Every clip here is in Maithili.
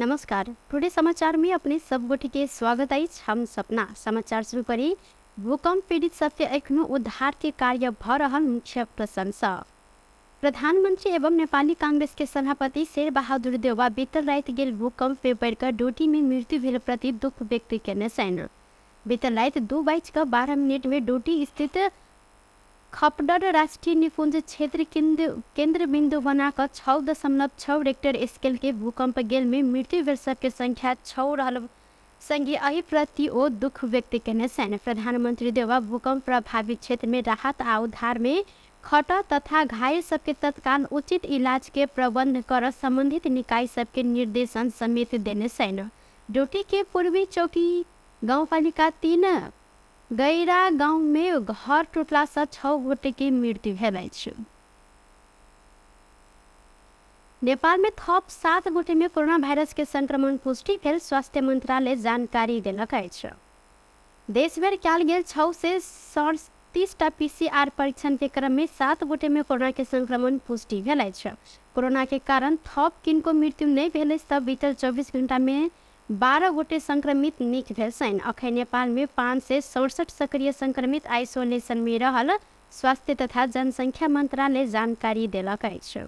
नमस्कार, टुडे समाचार में अपने सब गोटे के स्वागत अछि। हम सपना समाचार शुरू करी। भूकंप पीड़ित सबके एखनो उद्धार के कार्य भ रहल मुख्य प्रशंसा। प्रधानमंत्री एवं नेपाली कांग्रेस के सभापति शेर बहादुर देउवा बीतल राति गेल भूकंप में पड़िकऽ डोटी में मृत्यु भेल प्रति दुख व्यक्त केने छनि। बीतल राति 2:12 में डोटी स्थित खपडर राष्ट्रीय निकुंज क्षेत्र केंद्र बिंदु बनाकर 6.6 रेक्टर स्केल के भूकंप गेल में मृत्यु भेल सबके संख्या 6 रहल संगे एहि प्रति ओ दुख व्यक्त केने छनि। प्रधानमंत्री देउवा भूकंप प्रभावित क्षेत्र में राहत आ उद्धार में खट तथा घायल सबके तत्काल उचित इलाज के प्रबंध कर संबंधित निकाय सबके निर्देशन समेत देने छनि। डोटी के पूर्वी चौकी गाउँपालिका 3 गैरा गांव में घर टूटला से 6 गोटे के मृत्यु भेल अछि। नेपाल में थप 7 गोटे में कोरोना वायरस के संक्रमण पुष्टि भेल स्वास्थ्य मंत्रालय जानकारी देलक अछि। देशभरि कयल गेल 637 टा पीसीआर परीक्षण के क्रम में 7 गोटे में कोरोना के संक्रमण पुष्टि भेल अछि। कोरोना के कारण थप किनको मृत्यु नहि भेल अछि तऽ बीतल 24 घंटा में 12 गोटे संक्रमित नीक भेल छनि। अखन नेपाल में 567 सक्रिय संक्रमित आइसोलेशन में रहल स्वास्थ्य तथा जनसंख्या मंत्रालय जानकारी देलक अछि।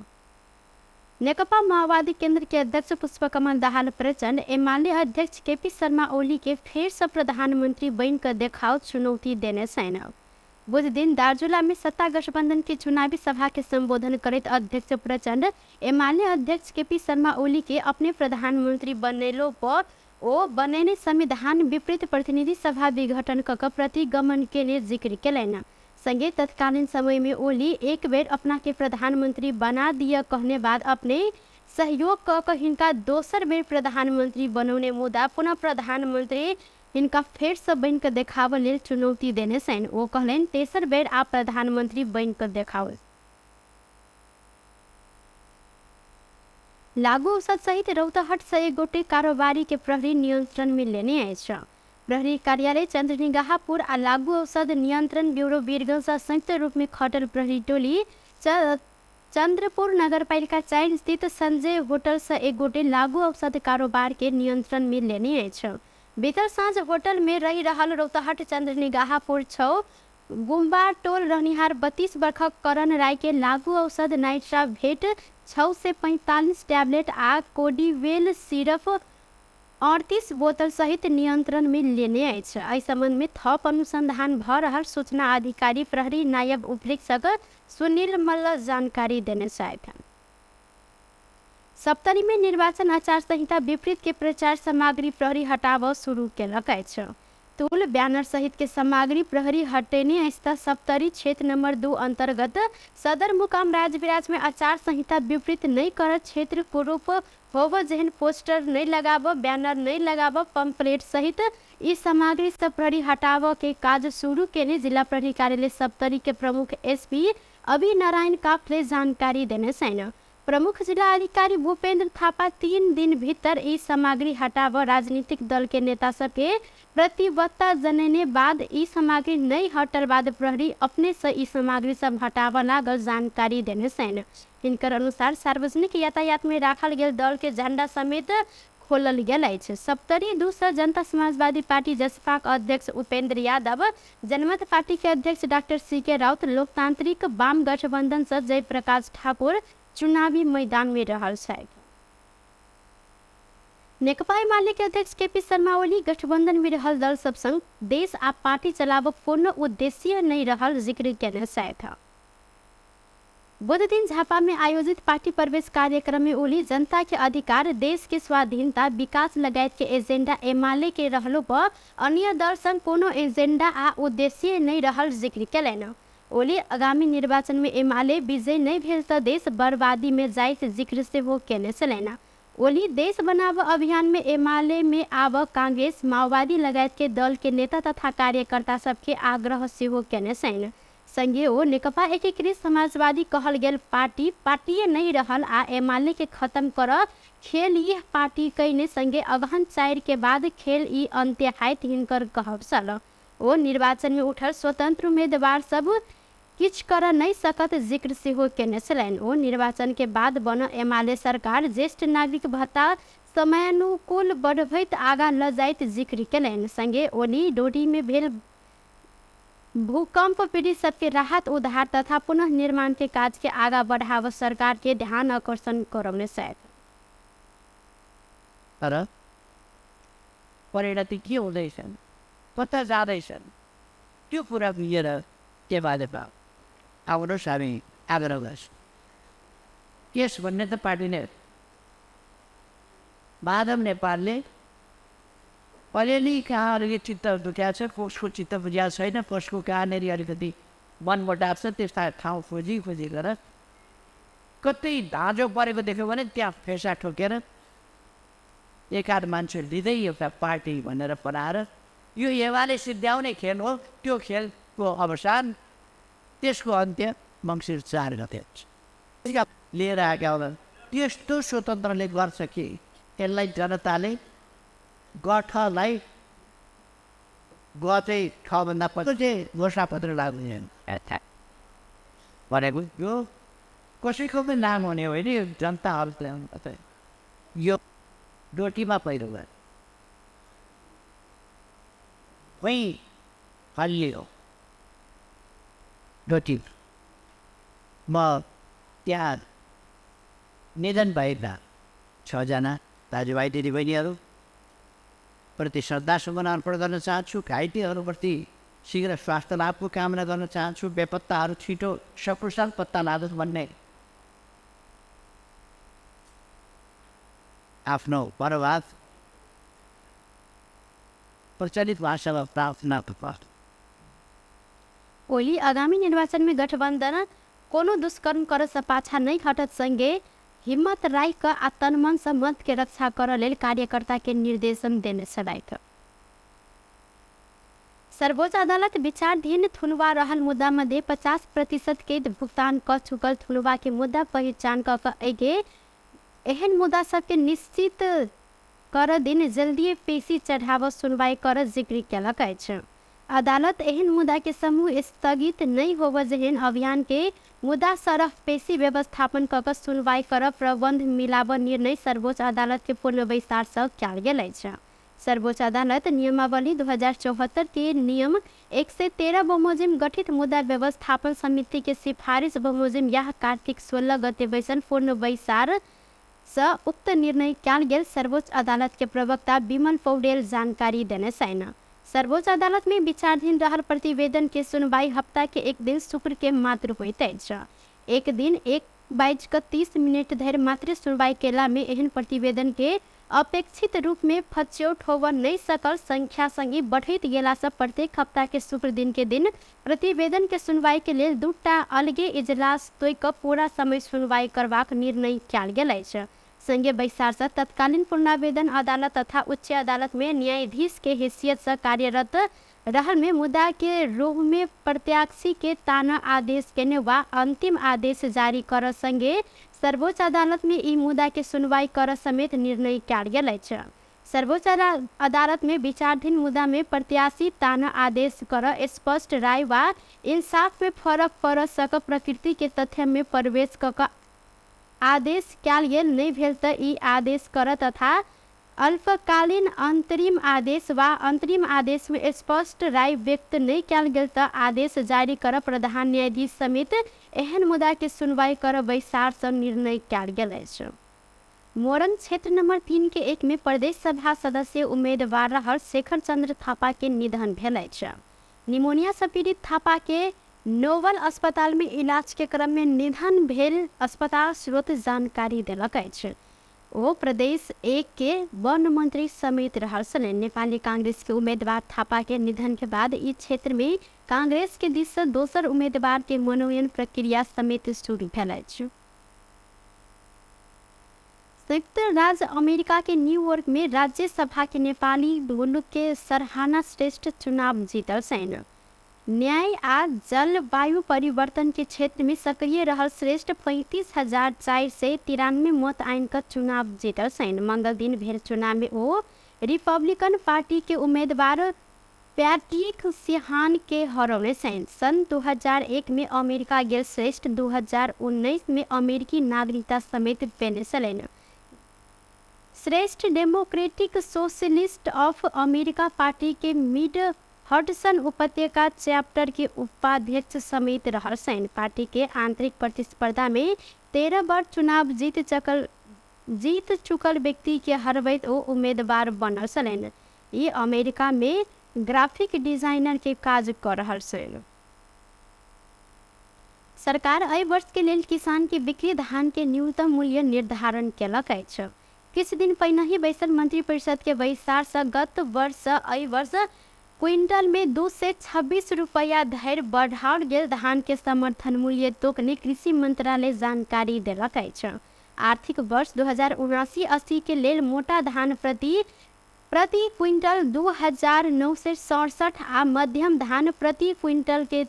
नेकपा माओवादी केंद्र के अध्यक्ष पुष्पकमल दाहाल प्रचण्ड एमाले अध्यक्ष केपी शर्मा ओली के फेर से प्रधानमंत्री बनि कऽ देखाओ चुनौती देने छनि। बुध दिन दार्चुला में सत्ता गठबंधन के चुनावी सभा के संबोधन करैत अध्यक्ष प्रचण्ड एमाले अध्यक्ष केपी शर्मा ओली के अपने प्रधानमंत्री बनेलो पर ओ बनेने संविधान विपरीत प्रतिनिधि सभा विघटन कऽ कऽ प्रतिगमन केने जिक्र केलनि। संगे तत्कालीन समय में ओली एक बेर अपना के प्रधानमंत्री बना दिअ कहने बाद अपने सहयोग कऽ कऽ हिनका दोसर बेर प्रधानमंत्री बनौने, मुदा पुनः प्रधानमंत्री हिनका फेरसँ बनि कऽ देखाबऽ लेल चुनौती देने छनि। ओ कहलनि, तेसर बेर आब प्रधानमंत्री बनि कऽ देखाउ। लागू औषध सहित रौतहट से एक गोटे कारोबारी के प्रहरी नियंत्रण में लेने अछि। प्रहरी कार्यालय चंद्रनिगाहपुर आ लागू औषध नियंत्रण ब्यूरो वीरगंज सँ संयुक्त रूप में खटल प्रहरी टोली चंद्रपुर नगरपालिका 4 स्थित संजय होटल से एक गोटे लागू औषध कारोबार के नियंत्रण में लेने अछि। बीतल साँझ होटल में रहि रहल रौतहट चंद्रनिगाहपुर 6 गुम्बा टोल रहनिहार 32 वर्षक करण राय के लागू औषध नाइट्रा भेट 645 टैबलेट आ कोडिवेल सिरप 38 बोतल सहित नियंत्रण में लेने अछि। एहि संबंध में थप अनुसंधान भ रहल सूचना अधिकारी प्रहरी नायब उपरीक्षक सुनील मल्ल जानकारी देने छथि। सप्तरी में निर्वाचन आचार संहिता विपरीत के प्रचार सामग्री प्रहरी हटाबऽ शुरू केलक अछि। तुल बैनर सहित के सामग्री प्रहरी हटेने अछि तऽ सप्तरी क्षेत्र नंबर 2 अंतर्गत सदर मुकाम राजविराज में आचार संहिता विपरीत नहीं कर क्षेत्र कुरूप होब जेहन पोस्टर नहीं लगाब, बैनर नहीं लगाब, पंपलेट सहित ई सामग्री सब प्रहरी हटाबऽ के काज शुरू केने जिला प्रहरी कार्यालय सप्तरी के प्रमुख एसपी अभि नारायण काफले जानकारी देने छनि। प्रमुख जिला अधिकारी भूपेंद्र थापा 3 दिन भीतर ई सामग्री हटाब राजनीतिक दल के नेता सबके प्रतिबद्धता जनेने बाद ई सामग्री नहीं हटल बाद प्रहरी अपने से ई सामग्री सब हटाब लागल जानकारी देने छनि। हिनकर अनुसार सार्वजनिक यातायात में राखल गेल दल के झंडा समेत खोलल गेल अछि। सप्तरी 2 सँ जनता समाजवादी पार्टी जसपाक अध्यक्ष उपेंद्र यादव, जनमत पार्टी के अध्यक्ष डॉक्टर सी के राउत, लोकतांत्रिक वाम गठबंधन सँ जयप्रकाश ठाकुर चुनावी मैदान में रहल छथि। नेकपा एमाले के अध्यक्ष केपी शर्मा ओली गठबंधन में रहल दल सब संग देश आ पार्टी चलाबक कोनो उद्देश्य नहीं रहल जिक्र केने छथि। बुध दिन झापा में आयोजित पार्टी प्रवेश कार्यक्रम में ओली जनता के अधिकार, देश के स्वाधीनता, विकास लगायत के एजेंडा एमाले के रहलो पर अन्य दल संग कोनो एजेंडा आ उद्देश्य नहीं रहल जिक्र केलनि। ओली आगामी निर्वाचन में एमाले विजय नहीं भेल तऽ देश बर्बादी में जाइत जिक्र सेहो केने छलनि। ओली देश बनाब अभियान में एमाले में आब कांग्रेस, माओवादी लगायत के दल के नेता तथा कार्यकर्ता सबके आग्रह सेहो केने छनि। संगे ओ नेकपा एकीकृत समाजवादी कहल गेल पार्टी पार्टीए नहीं रहल आ एमाले के खत्म कर खेल यह पार्टी कयने संगे अगहन 4 के बाद खेल ई अंत्य हायत हिनकर कहब छल। ओ निर्वाचन में उठल स्वतंत्र उम्मीदवार सब किछ कर नहीं सकत जिक्र सेहो केने छलनि। ओ निर्वाचन के बाद बनल एमाले सरकार ज्येष्ठ नागरिक भत्ता समयानुकूल बढ़बैत आगा ल जाइत जिक्र केलनि। संगे ओली डोटीमे भेल भूकंप पीड़ित सबके राहत, उद्धार तथा पुनः निर्माण के काज के आगा बढ़ाव सरकार के ध्यान आकर्षण करौने छथि। तर परिणति के हुँदैछ, कता जाँदैछ, त्यो कुरा बुझेर एमालेमा आउनुहोस्, हामी आग्रह गर्छौँ। यस भन्ने त पार्टी नै हो। माधव नेपालले अलिअलि कहाँ अलिकति चित्त दुख्या छ, कसको चित्त बुझाएको छैन, कसको कहाँनिर अलिकति मनमुटाव छ, त्यस्ता ठाउँ खोजी खोजी गरेर कतै धाँजो परेको देख्यो भने त्यहाँ फेसा ठोकेर एकाध मान्छे लिँदै एउटा पार्टी भनेर बनाएर यो एमाले सिद्ध्याउने खेल हो। त्यो खेलको अवसान, त्यसको अन्त्य मङ्सिर 4 गते हुन्छ। लिएर आएका होलान्। त्यस्तो स्वतन्त्रले गर्छ कि यसलाई जनताले गठलाई ग चाहिँ छभन्दा पछि चाहिँ घोषणापत्र लागु हुँदैन भनेको यो कसैको पनि नाम हुने होइन, यो जनताहरूले ल्याउनु। यो डोटीमा पहिरो गयो, भुइँ हल्लियो डोटी। म त्यहाँ निधन भएका 6जना दाजुभाइ दिदीबहिनीहरू प्रति श्रद्धासुमन अर्पण गर्न चाहन्छु। घाइतेहरूप्रति शीघ्र स्वास्थ्य लाभको कामना गर्न चाहन्छु। बेपत्ताहरू छिटो सकुशल पत्ता लागोस् भन्ने आफ्नो मनोभाव प्रचलित भाषामा प्रार्थना। ओली आगामी निर्वाचन में गठबंधन कोनो दुष्कर्म कर से पाछा नहीं हटत संगे हिम्मत राख आ तनमन से मत के रक्षा कर लेल कार्यकर्ता के निर्देशन देने छलथि। सर्वोच्च अदालत विचाराधीन थुनुवा रहल मुद्दा मध्ये 50% के भुगतान क चुकल थुनुवा के मुद्दा पहिचान क एगे एहन मुद्दा सबके निश्चित कर दिन जल्दी पेशी चढ़ाव सुनवाई कर जिक्र केलक अछि। अदालत एहन मुद्दा के समूह स्थगित नहीं होव जेहन अभियान के मुद्दा सरह पेशी व्यवस्थापन क सुनवाई कर प्रबंध मिलाव निर्णय सर्वोच्च अदालत के पूर्ण बैसार से कयल गेल अछि। सर्वोच्च अदालत नियमावली 2074 के नियम 113 बमोजिम गठित मुद्दा व्यवस्थापन समिति के सिफारिश बमोजिम यह कार्तिक 16 गते बैसल पूर्ण बैसार स उक्त निर्णय कयल गेल सर्वोच्च अदालत के प्रवक्ता विमल पौडेल जानकारी देने छैन। सर्वोच्च अदालत में विचाराधीन रहल प्रतिवेदन के सुनवाई हप्ता के एक दिन शुक्र के मात्र होइत अछि। एक दिन 1:30 धरि मात्र सुनवाई केला में एहन प्रतिवेदन के अपेक्षित रूप में फच्यौट होव नहीं सकल संख्या संगे बढ़ैत गेला से प्रत्येक हप्ता के शुक्र दिन के दिन प्रतिवेदन के सुनवाई के लेल 2टा अलगे इजलास तोड़ि कऽ पूरा समय सुनवाई करबाक निर्णय कयल गेल अछि। संगे बैसार से तत्कालीन पुनरावेदन अदालत तथा उच्च अदालत में न्यायाधीश के हैसियत से कार्यरत रहल में मुद्दा के रूप में प्रत्याशी के ताना आदेश केने वा अंतिम आदेश जारी कर संगे सर्वोच्च अदालत में ई मुद्दा के सुनवाई कर समेत निर्णय कयल गेल अछि। सर्वोच्च अदालत में विचाराधीन मुद्दा में प्रत्याशी ताना आदेश कर स्पष्ट राय वा इंसाफ में फरक पड़ सक प्रकृति के तथ्य में प्रवेश क आदेश कयल गेल नहीं भेल त ई आदेश कर तथा अल्पकालीन अंतरिम आदेश वा अंतरिम आदेश में स्पष्ट राय व्यक्त नहीं कयल गेल त आदेश जारी कर प्रधान न्यायाधीश समेत एहन मुद्दा के सुनवाई कर बैसार से निर्णय कयल गेल अछि। मोरंग क्षेत्र नंबर 3 के 1 में प्रदेश सभा सदस्य उम्मीदवार रहल शेखर चंद्र थापा के निधन भेल अछि। निमोनिया से पीड़ित थापा के नोवल अस्पताल में इलाज के क्रम में निधन भेल अस्पताल स्रोत जानकारी देलक अछि। ओ प्रदेश 1 के वन मंत्री समेत रहल छलनि। नेपाली कांग्रेस के उम्मीदवार थापा के निधन के बाद ई क्षेत्र में कांग्रेस के दिस से दोसर उम्मीदवार के मनोनयन प्रक्रिया समेत शुरू भेल अछि। संयुक्त राज्य अमेरिका के न्यूयॉर्क में राज्यसभा के नेपाली मुलुक के सरहाना श्रेष्ठ चुनाव जीतल छनि। न्याय आ जलवायु परिवर्तन के क्षेत्र में सक्रिय रहल श्रेष्ठ 35,493 मत आइन क चुनाव जीतल छनि। मंगल दिन भेल चुनाव में ओ रिपब्लिकन पार्टी के उम्मीदवार पैट्रिक सिहान के हरौने छनि। सन् 2001 में अमेरिका गेल श्रेष्ठ 2019 में अमेरिकी नागरिकता समेत पेने छलनि। श्रेष्ठ democratic socialist of America party के मिड हडसन उपत्यका चैप्टर के उपाध्यक्ष समेत रहल छनि। पार्टी के आंतरिक प्रतिस्पर्धा में 13 बार चुनाव जीत चुकल व्यक्ति के हरबैत ओ उम्मीदवार बनल छलनि। ई अमेरिका में ग्राफिक डिजाइनर के काज कर रहल छनि। सरकार एहि वर्ष के लेल किसान के बिक्री धान के न्यूनतम मूल्य निर्धारण केलक अछि। किछु दिन पहिने ही बैसल मंत्री परिषद के बैसार से गत वर्ष एहि वर्ष क्विंटल में 226 रुपया धरि बढ़ाओल गेल धान के समर्थन मूल्य तोकने कृषि मंत्रालय जानकारी देलक अछि। आर्थिक वर्ष 2079-80 के लेल मोटा धान प्रति क्विंटल 2967 आ मध्यम धान प्रति क्विंटल के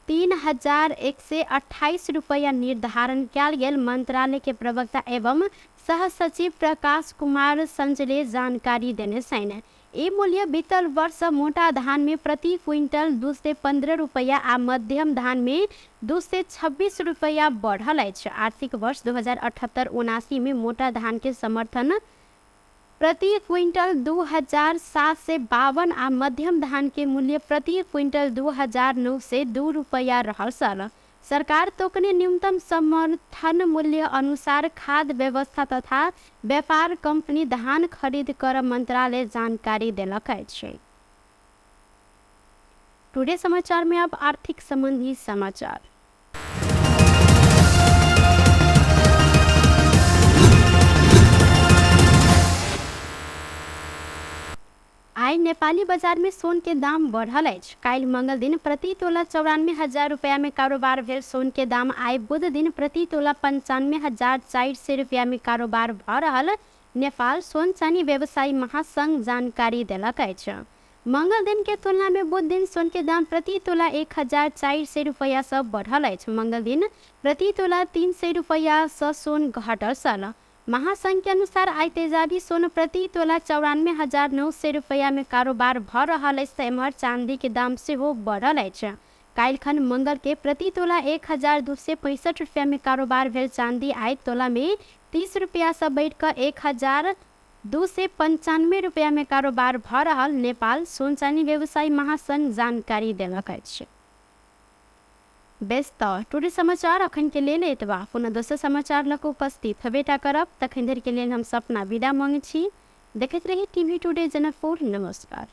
3128 रुपया निर्धारण कयल गेल मंत्रालय के प्रवक्ता एवं सहसचिव प्रकाश कुमार संजले जानकारी देने छनि। ई मूल्य बीतल वर्ष मोटा धान में प्रति क्विंटल 215 रुपया आ मध्यम धान में 226 रुपया बढ़ल अछि। आर्थिक वर्ष 2078-79 में मोटा धान के समर्थन प्रति क्विंटल 2752 आ मध्यम धान के मूल्य प्रति क्विंटल 2902 रुपया रहल छल। सरकार तोकने न्यूनतम समर्थन मूल्य अनुसार खाद्य व्यवस्था तथा व्यापार कंपनी धान खरीद कर मंत्रालय जानकारी देलक अछि। टुडे समाचार में अब आर्थिक संबंधी समाचार। आइ नेपाली बाजार में सोन के दाम बढ़ल अछि। काल्हि मंगल दिन प्रति तोला 94,000 रुपया में कारोबार भेल सोन के दाम आइ बुध दिन प्रति तोला 95,400 रुपया में कारोबार भऽ रहल नेपाल सोन चानी व्यवसायी महासंघ जानकारी देलक अछि। मंगल दिन के तुलना में बुध दिन सोन के दाम प्रति तोला 1,400 रुपया से बढ़ल अछि। मंगल दिन प्रति तोला 300 रुपया से सोन घटल छल। महासंघ के अनुसार आइ तेजाबी सोन प्रति तोला 94,900 रुपया में कारोबार भऽ रहल अछि तऽ एम्हर चांदी के दाम सेहो बढ़ल अछि। काल्हिखन मंगल के प्रति तोला 1,265 रुपया में कारोबार भेल चांदी आइ तोला में 30 रुपया से बढ़ि कऽ 1,295 रुपया में कारोबार भऽ रहल नेपाल सोन चानी व्यवसायी महासंघ जानकारी देलक अछि। बेस तऽ टुडे समाचार अखन के लेल एतबा। पुनः दोसर समाचार लऽ कऽ उपस्थित हेबेटा करब। तखन धरि के लेल हम सपना विदा मांगै छी। देखैत रही टीवी टुडे जनकपुर। नमस्कार।